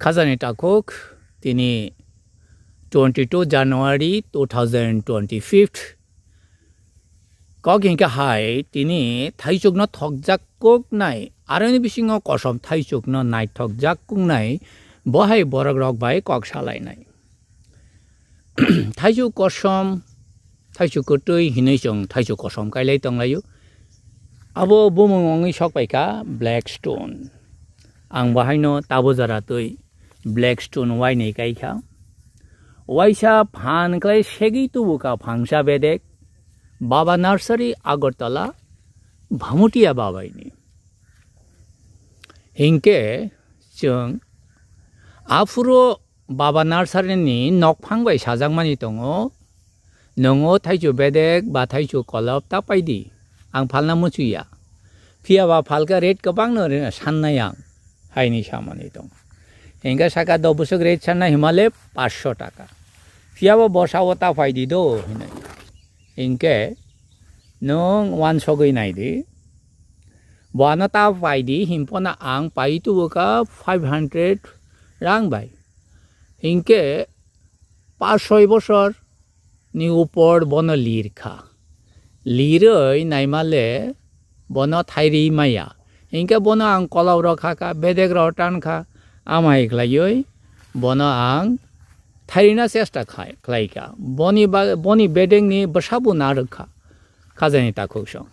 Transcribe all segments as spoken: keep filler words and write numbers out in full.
Khajani takhuk tini twenty two January two thousand twenty five. Kok hingkha hai tini thaichukno thokjak kuknai, aroni bisingo kosom thaichukno naithokjak kuknai, bo hai borok rok bai kok salainai. Thaichuk kosom, thaichuk kwtwi hinwi chwng thaichuk kosom kailai tonglaio. Abo bumung wngwi sokpaikha black stone. Ang bo haino tabo jora twi black stone wainwi kaikha. Waisa phan khlai segwi tubukha phangsa bedek. Baba Nursery, Agartala, Bhamutia babaini. Hinkhe chwng aphuru Baba Nursery ni nokphang bai sajakmani tongo, "Nwngo thaichu bedek ba thaichu kolop ta pai di, ang phalna muchuya. Phiya ba phalka rate kwbangno rina sannai ang," haini samani tongo. Hinkhe saka do bwswk rate sanna himale paanch sho taka. Phiya ba bosao ta pai di do hinwi. Hinkhe nwng wansogwi nai di. Bo ano ta pai di, himphano ang pai tubukha five hundred rang bai. Hinkhe paanch soi bosor ni upor bono lirkha. Lirwi naimale bono thairi maya. Hinkhe bono ang kolop rok khakha, bedek rok tankha, amai khlaiwi bono ang thairina chesta khai-, khlaikha. Boni ba-, boni bedekni bwsabo narwkha. Khajani takhuk song.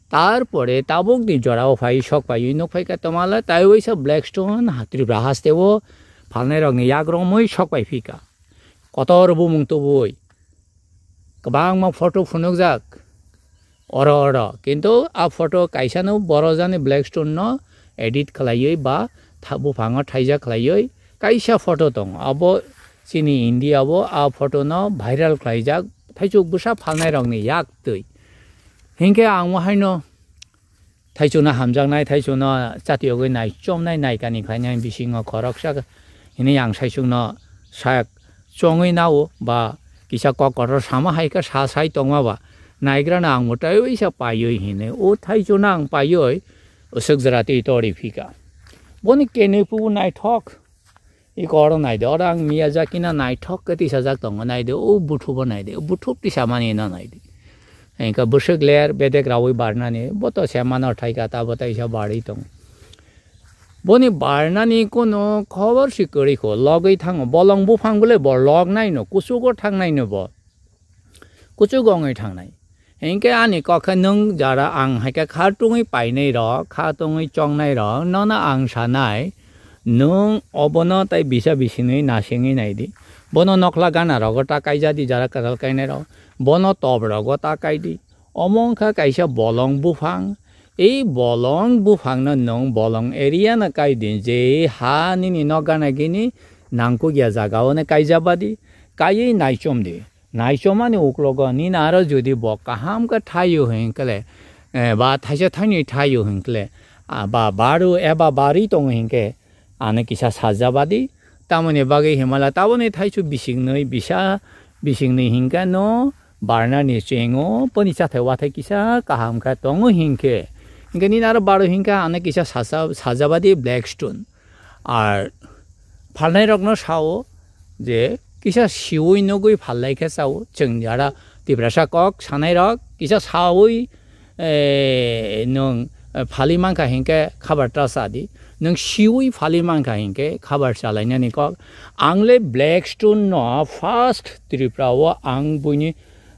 Tarpore tabukni jorao phai sok paiwi nuk phaikha twmala taiwi sa black stone ha Tripura hasteo phalnairokni yak romwi sok pai phika. Kotor bumung tubui kwbangma photo phunukjak oro oro, kintu a photo kaisano boro jani black stone no edit khlaiwi ba tha-, buphango thaijak khlaiwi kaisa photo tongo. Abo chini India o a photo no viral khlaijak, thaichuk bwsa phalnairokni yak twi. Hinkhe ang ohaino thaichukno hamjaknai, thaichukno chatiyogwi naichomnai, naikani khlainai bisingo khoroksa hinwi ang saichukno sak chongwi nao ba kisa kok kotor sama hai khe sa sai tongma ba naigrano ang mwtaiwi sa paiwi hinwi o thaichukno ang paiwi usuk jora twi tori phika. Boni kenwi pubu naithok. Iko oro naidi, oro ang Miyazaki no naithok khe tisajak tongo, naidi, o buthubo naidi, o buthup tisamani no naidi. Engkha bwswk ler bedek rawi barnani, bo to se mano thaika, tabo taisa barwi tongo. Boni barnani kono khobor si kwrwi kho, logwi thango, bolong buphang bole bo log naino, kuchugo thang naino bo. Kuchugo wngwi thangnai. Hinkhe ani kok khe nwng jara ang hai khe kha tungwi painai rok, kha tungwi chongnai rok, nono ang sanai, nwng obono tai bisa bisingwi nasingwi naidi. Bono nokla gana rogo ta kaijadi jara kwtal kainai rok, bono top rogo ta kaidi. Omo wngkha kaisa bolong buphang. Ei bolong buphangno nwng bolong area no kaidi, je ha nini nok gana gini nangkukya jaga ono kaijabadi, kaiwi naichomdi. Naichomani uklogo nini aro jodi bo kaham khe thaio hinkhle, eh, ba thaisa thainwi thaio hinkhle, ah, ba baru eba barwi tongo hinkhe, ano kisa sajabadi, tamoni bagwi himala taboni thaisu bisingnwi bisa, bisingnwi hinkhe no barnani chengo, boni chathai wathai kisa kaham khe tongo hinkhe. Hinkhe nini aro baru hinkhe ano kisa saja-, sajabadi black stone. Ar phalnairokno sao je kisa siwi nugwi phallai khe chao. Chwng jara Tiprasa kok sanairok kisa sawi, eh, nwng, eh, phali mankha hinkhe khabar ta chadi. Nwng siwi phali mankha hinkhe khabar chalainani kok. Ang le black stone no first Tripura o ang buini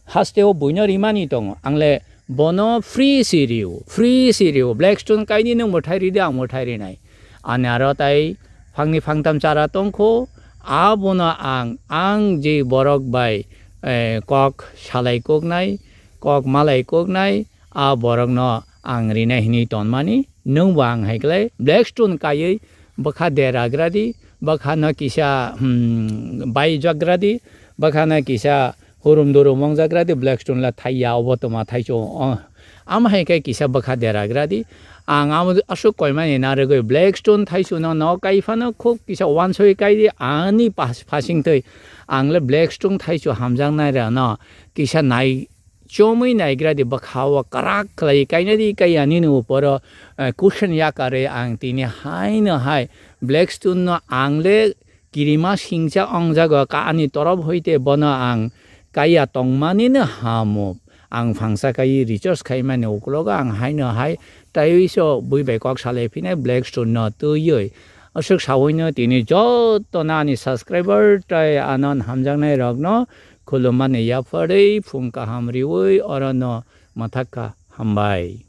hasteo buino rimani tongo. Ang le bono free si rio, free si rio. Black stone kaini nwng mwthai ridi, ang mwthai rinai. Ani aro tai phangni phangtam chara tongkho, abono ang, ang je borok bai, eh, kok salai koknai, kok malai koknai, a borokno ang rinai hinwi tonmani, nwngbo ang hai khlai black stone kaiwi bwkha deragradi, bwkhano kisa, hmm, baijagradi, bwkhano kisa hurum durum wngjagradi, black stone la thaiya, obo tongma thaicho, oh, ama hai khe kisa bwkha deragradi. Ang amo aswk koimani narwgwi black stone thaichuno no kai phano khuk kisa wansoi kaidi ani pas-, phasing twi ang le black stone thaichu hamjaknai rano kisa nai chomwi naigradi bwkha o kwrak khlai kainadi kaiya nini uporo, eh, cushion yakarwi ang tini haino hai Blackstone no ang le kirima singcha ong jago ka ani torop hoite bono ang kaiya tongmani no hamo. Ang phangsa kai recharge khaimani ukulogo ang haino hai taiwi so bui bai kok salai phinai Blackstone no twiwi. Aswk sawi no tini joto no ani subscriber tai anon hamjaknai rok no khulumani yapharwi phung kaham riwi oro no mathak kha hambai.